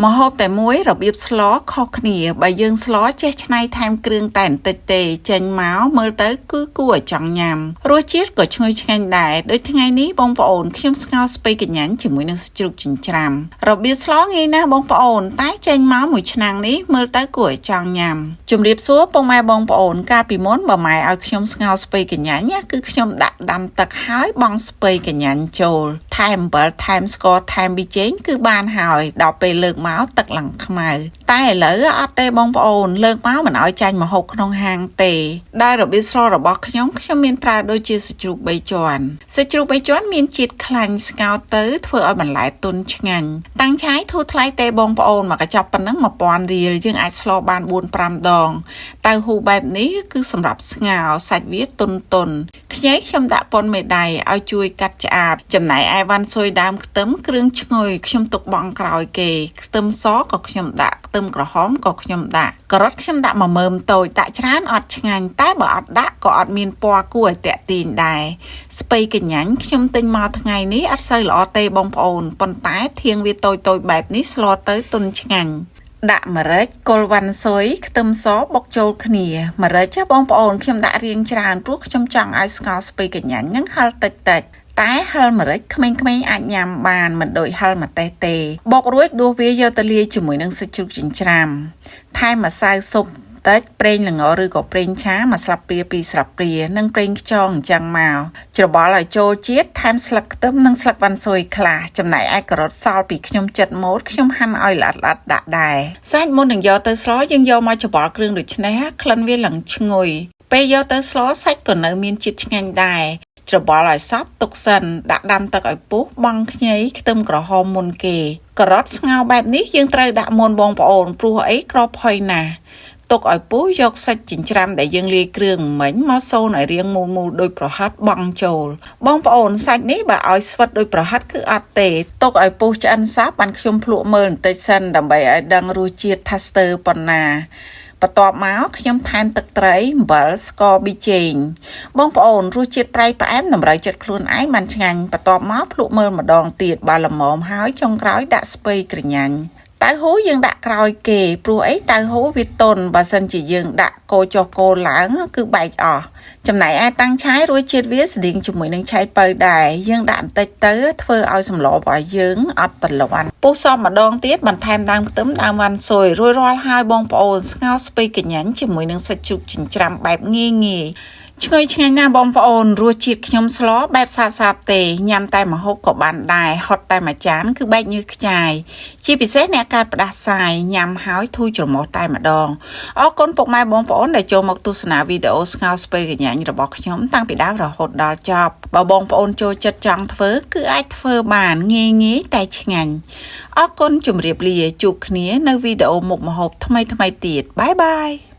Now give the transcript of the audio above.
ម្ហូបតែមួយរបៀបស្លខុសគ្នាបើយើងស្លចេះច្នៃថែមគ្រឿងតែបន្តិចទេចេញមកមើលទៅគឺគួរឲ្យចង់ញ៉ាំរសជាតិក៏ឈ្ងុយឆ្ងាញ់ដែរដូចថ្ងៃនេះបងប្អូនខ្ញុំស្ងោរស្ពៃកញ្ញាញ់ជាមួយនឹងសាច់ជ្រូកចិញ្ច្រាំរបៀបស្លងាយណាស់បងប្អូនតែចេញមកមួយឆ្នាំងនេះមើលទៅគួរឲ្យចង់ញ៉ាំជំរាបសួរពុកម៉ែបងប្អូនកាលពីមុនបើម៉ែឲ្យខ្ញុំស្ងោរស្ពៃកញ្ញាញ់ណាគឺខ្ញុំដាក់ដាំទឹកហើយបង់ស្ពៃកញ្ញាញ់ចូលថែមអំបិលថែមស្ករថែមប៊ីចេងគឺបានហើយដល់ពេលលើកមកទឹកឡើងខ្មៅតែឥឡូវអត់ទេបងប្អូនលើកមកមិនឲ្យចាញ់ម្ហូបក្នុងហាងទេដែលរបៀបស្លរបស់ខ្ញុំខ្ញុំមានប្រើដូចជាសាច់ជ្រូក3ជាន់សាច់ជ្រូក3ជាន់មានជាតិខ្លាញ់ស្ងោរទៅធ្វើឲ្យបន្លែទន់ឆ្ងាញ់តាំងឆាយធូរថ្លៃទេបងប្អូនមកកញ្ចប់ប៉ុណ្ណឹង1000រៀលយើងអាចស្លបាន4 5ដងតៅហ៊ូបែបនេះគឺសម្រាប់ស្ងោរសាច់វាទន់ទន់ខ្ញីខ្ញុំដាក់ប៉ុនមេដៃឲ្យជួយកាត់ឆ្អាបចំណែកឯវ៉ាន់ស៊ុយដើមខ្ទឹមគ្រឿងឈ្ងុយខ្ញុំទុកបង់ក្រោយគេខ្ទឹមសក៏ខ្ញុំដាក់ខ្ទឹមក្រហមក៏ខ្ញុំដាក់ការ៉ុតខ្ញុំដាក់មួយមើមតូចដាក់ច្រើនអត់ឆ្ងាញ់តែបើអត់ដាក់ក៏អត់មានពណ៌គួរឲ្យតាក់ទាញដែរស្ពៃកញ្ញាញ់ខ្ញុំទិញមកថ្ងៃនេះអត់សូវល្អទេបងប្អូនប៉ុន្តែធៀងវាតូចៗបែបនេះស្លទៅទន់ឆ្ងាញ់ដាក់ម្រេចគល់វ៉ាន់ស៊ុយខ្ទឹមសបុកចូលគ្នាម្រេចចាបងប្អូនខ្ញុំដាក់រៀងច្រើនព្រោះខ្ញុំចង់ឲ្យស្ងោរស្ពៃកញ្ញាញ់ហ្នឹងហឹរតិចតិចតែហឹរម្រេចក្មេងៗអាចញ៉ាំបានមិនដូចហឹរម្ទេសទេបុករួចដួសវាយកទៅលាយជាមួយនឹងសាច់ជ្រូកចិញ្ច្រាំថែមម្សៅស៊ុបតិចប្រេងល្ងឬក៏ប្រេងឆាមួយស្លាបព្រាពីរស្លាបព្រានិងប្រេងខ្យងអញ្ចឹងមកច្របល់ឲ្យចូលជាតិថែមស្លឹកខ្ទឹមនិងស្លឹកវ៉ាន់ស៊ុយខ្លះចំណែកឯការ៉ុតសល់ពីខ្ញុំចិត្តម៉ូតខ្ញុំហាន់ឲ្យល្អិតៗដាក់ដែរសាច់មុននឹងយកទៅស្លយើងយកមកច្របល់គ្រឿងដូចនេះក្លិនវាឡើងឈ្ងុយពេលយកទៅស្លសាច់ក៏នៅមានជាតិឆ្ងាញ់ដែរច្របល់ឲ្យសព្វទុកសិនដាក់ដាំទឹកឲ្យពុះបង់ខ្ញីខ្ទឹមក្រហមមុនគេការ៉ុតស្ងោរបែបនេះយើងត្រូវដាក់មុនបងប្អូនព្រោះអីក្របផុយណាស់ទុកឲ្យពុះយកសាច់ចិញ្ច្រាំដែលយើងលាយគ្រឿងមិញមកសូនឲ្យរាងមូលមូលដូចប្រហិតបង់ចូលបងប្អូនសាច់នេះបើឲ្យស្វិតដូចប្រហិតគឺអត់ទេទុកឲ្យពុះឆ្អិនសព្វបានខ្ញុំភ្លក់មើលបន្តិចសិនដើម្បីឲ្យដឹងរសជាតិថាស្ទើរប៉ុណ្ណាបន្ទាប់មកខ្ញុំថែមទឹកត្រីអំបិលស្ករប៊ីចេងបងប្អូនរសជាតិប្រៃផ្អែមតម្រូវចិត្តខ្លួនឯងបានឆ្ងាញ់បន្ទាប់មកភ្លក់មើលម្ដងទៀតបើល្មមហើយចុងក្រោយដាក់ស្ពៃក្រញាញ់តៅហ៊ូយើងដាក់ក្រោយគេព្រោះអីតៅហ៊ូវាទន់បើសិនជាយើងដាក់កូរចុះកូរឡើងគឺបែកអស់ចំណែកឯតាំងឆាយរសជាតិវាស្តៀងជាមួយនឹងឆៃប៉ូវដែរយើងដាក់បន្តិចទៅធ្វើឲ្យសម្លរបស់យើងអត់តលាន់ពុះសមម្ដងទៀតបន្ថែមដើមខ្ទឹមដើមវ៉ាន់ស៊ុយរួចរាល់ហើយបងប្អូនស្ងោរស្ពៃកញ្ញាញ់ជាមួយនឹងសាច់ជ្រូកចិញ្ច្រាំបែបងាយងាយឈ្ងុយឆ្ងាញ់ណាស់បងប្អូនរសជាតិខ្ញុំស្លបែបសាបសាបទេញ៉ាំតែម្ហូបក៏បានដែរហត់តែមួយចានគឺបែកញើសខ្ចាយជាពិសេសអ្នកកើតផ្ដាសាយញ៉ាំហើយធូរច្រមុះតែម្ដងអរគុណពុកម៉ែបងប្អូនដែលចូលមកទស្សនាវីដេអូស្ងោរស្ពៃកញ្ញាញ់របស់ខ្ញុំតាំងពីដើមរហូតដល់ចប់បើបងប្អូនចូលចិត្តចង់ធ្វើគឺអាចធ្វើបានងាយងាយតែឆ្ងាញ់អរគុណជម្រាបលាជួបគ្នានៅវីដេអូមុខម្ហូបថ្មីៗទៀត bye bye.